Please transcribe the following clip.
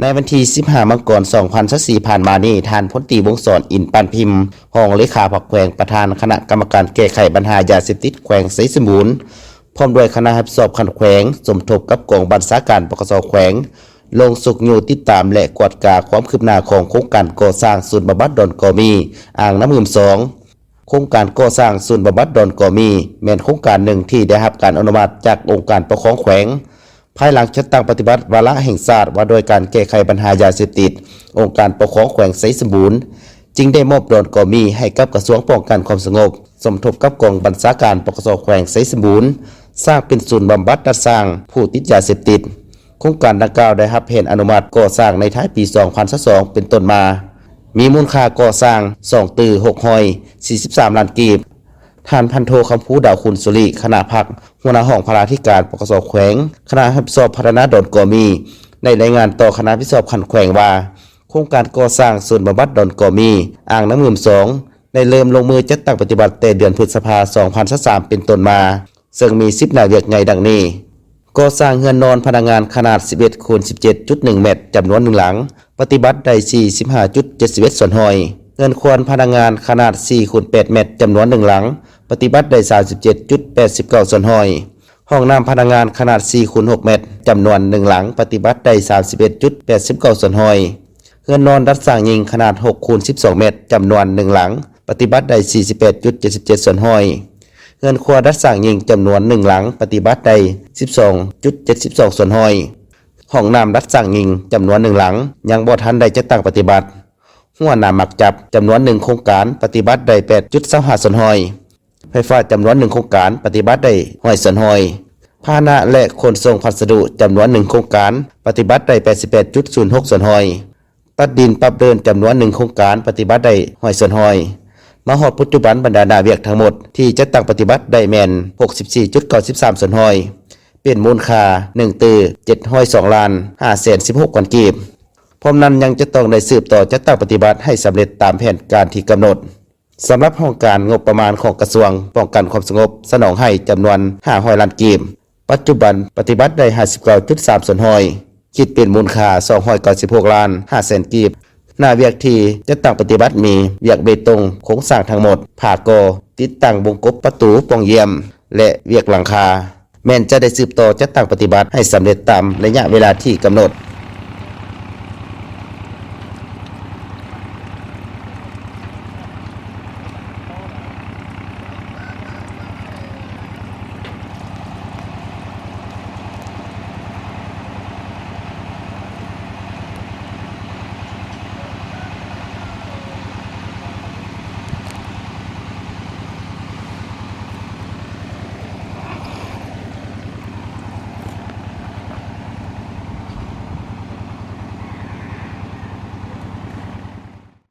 ໃນວັນທີສິບຫ້າ ມັງກອນ ສອງພັນຊາວສີ່ ຜ່ານມານີ້, ທ່ານ ພົນຕີ ວົງສອນ ອິນປານພິມ, ຮອງເລຂາພັກແຂວງ, ປະທານຄະນະກຳມະການແກ້ໄຂບັນຫາຢາເສບຕິດແຂວງໄຊສົມບູນ, ພ້ອມດ້ວຍຄະນະຮັບຜິດຊອບຂັ້ນແຂວງ, ສົມທົບກັບກອງບັນຊາການ ປກສ ແຂວງ, ລົງຊຸກຍູ້ຕິດຕາມ ແລະ ກວດກາຄວາມຄືບໜ້າຂອງໂຄງການກໍ່ສ້າງສູນບຳບັດດອນກອມີອ່າງນ້ຳງື່ມສອງ. ໂຄງການກໍ່ສ້າງສູນບຳບັດດອນກອມີ ແມ່ນໂຄງການໜຶ່ງທີ່ໄດ້ຮັບການອະນຸມັດຈາກອົງການປົກຄອງແຂວງ, ພາຍຫຼັງຈັດຕັ້ງປະຕິບັດວາລະແຫ່ງຊາດວ່າດ້ວຍການແກ້ໄຂບັນຫາຢາເສບຕິດ, ອົງການປົກຄອງແຂວງໄຊສົມບູນຈຶ່ງໄດ້ມອບດອນກອມີໃຫ້ກັບກະຊວງປ້ອງກັນຄວາມສະຫງົບ, ສົມທົບກັບກອງບັນຊາການ ປກສ ແຂວງໄຊສົມບູນ, ສ້າງເປັນສູນບຳບັດດັດສ້າງຜູ້ຕິດຢາເສບຕິດ. ໂຄງການດັ່ງກ່າວໄດ້ຮັບແຜນອະນຸມັດກໍ່ສ້າງໃນທ້າຍປີສອງພັນຊາວສອງເປັນຕົ້ນມາ, ມີມູນຄ່າກໍ່ສ້າງສອງຕື້ຫົກຮ້ອຍສີ່ສິບສາມລ້ານກີບ. ທ່ານ ພັນໂທ ຄຳພູ ດາວຄຸນສຸລິ ຄະນະພັກ, ຫົວໜ້າຫ້ອງພະລາທິການ ປກສ ແຂວງ, ຄະນະຮັບຜິດຊອບພັດທະນາດອນກອມີ ໄດ້ລາຍງານຕໍ່ຄະນະຮັບຜິດຊອບຂັ້ນແຂວງວ່າ, ໂຄງການກໍ່ສ້າງສູນບຳບັດດອນກອມີອ່າງນ້ຳງື່ມສອງ ໄດ້ເລີ່ມລົງມືຈັດຕັ້ງປະຕິບັດແຕ່ເດືອນພຶດສະພາ ສອງພັນຊາວສາມເປັນຕົ້ນມາ, ເຊິ່ງມີສິບໜ້າວຽກໃຫຍ່ດັ່ງນີ້: ກໍ່ສ້າງເຮືອນນອນພະນັກງານຂະໜາດສິບເອັດຄູນສິບເຈັດຈຸດໜຶ່ງແມັດ ຈຳນວນໜຶ່ງຫຼັງ, ປະຕິບັດໄດ້ສີ່ສິບຫ້າຈຸດເຈັດສິບເອັດສ່ວນຮ້ອຍ, ເຮືອນຄົວພະນັກງານຂະໜາດສີ່ຄູນແປດແມັດ ຈຳນວນໜຶ່ງຫຼັງ, ປະຕິບັດໄດ້ສາມສິບເຈັດຈຸດແປດສິບເກົ້າສ່ວນຮ້ອຍ, ຫ້ອງນ້ຳພະນັກງານຂະໜາດສີ່ຄູນຫົກແມັດ ຈຳນວນໜຶ່ງຫຼັງ, ປະຕິບັດໄດ້ສາມສິບເອັດຈຸດແປດສິບເກົ້າສ່ວນຮ້ອຍ, ເຮືອນນອນດັດສ້າງຍິງຂະໜາດຫົກຄູນສິບສອງແມັດ ຈຳນວນໜຶ່ງຫຼັງ, ປະຕິບັດໄດ້ສີ່ສິບແປດຈຸດເຈັດສິບເຈັດສ່ວນຮ້ອຍ, ເຮືອນຄົວດັດສ້າງຍິງຈຳນວນໜຶ່ງຫຼັງ, ປະຕິບັດໄດ້ສິບສອງຈຸດເຈັດສິບສອງສ່ວນຮ້ອຍ, ຫ້ອງນ້ຳດັດສ້າງຍິງຈຳນວນໜຶ່ງຫຼັງ ຍັງບໍ່ທັນໄດ້ຈັດຕັ້ງປະຕິບັດ, ຮົ້ວໜ້າໝາກຈັບຈຳນວນໜຶ່ງໂຄງການ ປະຕິບັດໄດ້ແປດຈຸດຊາວຫ້າສ່ວນຮ້ອຍ, ໄຟຟ້າຈຳນວນໜຶ່ງໂຄງການ ປະຕິບັດໄດ້ຮ້ອຍສ່ວນຮ້ອຍ, ພາຫະນະ ແລະ ຂົນສົ່ງພັດສະດຸຈຳນວນໜຶ່ງໂຄງການ ປະຕິບັດໄດ້ແປດສິບແປດຈຸດສູນຫົກສ່ວນຮ້ອຍ, ຕັດດິນປັບເດີ່ນຈຳນວນໜຶ່ງໂຄງການ ປະຕິບັດໄດ້ຮ້ອຍສ່ວນຮ້ອຍ. ມາຮອດປັດຈຸບັນ, ບັນດາໜ້າວຽກທັງໝົດທີ່ຈັດຕັ້ງປະຕິບັດໄດ້ແມ່ນຫົກສິບສີ່ຈຸດເກົ້າສິບສາມສ່ວນຮ້ອຍ, ເປັນມູນຄ່າໜຶ່ງຕື້ເຈັດຮ້ອຍສອງລ້ານຫ້າແສນສິບຫົກພັນກີບ. ພ້ອມນັ້ນຍັງຈະຕ້ອງໄດ້ສືບຕໍ່ຈັດຕັ້ງປະຕິບັດໃຫ້ສຳເລັດຕາມແຜນການທີ່ກຳນົດ. ສຳລັບໂຄງການງົບປະມານຂອງກະຊວງປ້ອງກັນຄວາມສະຫງົບສະໜອງໃຫ້ຈຳນວນຫ້າຮ້ອຍລ້ານກີບ, ປັດຈຸບັນປະຕິບັດໄດ້ຫ້າສິບເກົ້າຈຸດສາມສ່ວນຮ້ອຍ, ຄິດເປັນມູນຄ່າສອງຮ້ອຍເກົ້າສິບຫົກລ້ານຫ້າແສນກີບ. ໜ້າວຽກທີ່ຈັດຕັ້ງປະຕິບັດມີວຽກເບຕົງໂຄງສ້າງທັງໝົດ, ຝາກໍ່, ຕິດຕັ້ງວົງກົບປະຕູປ່ອງຢ້ຽມ ແລະ ວຽກຫຼັງຄາ ແມ່ນຈະໄດ້ສືບຕໍ່ຈັດຕັ້ງປະຕິບັດໃຫ້ສຳເລັດຕາມໄລຍະເວລາທີ່ກຳນົດ.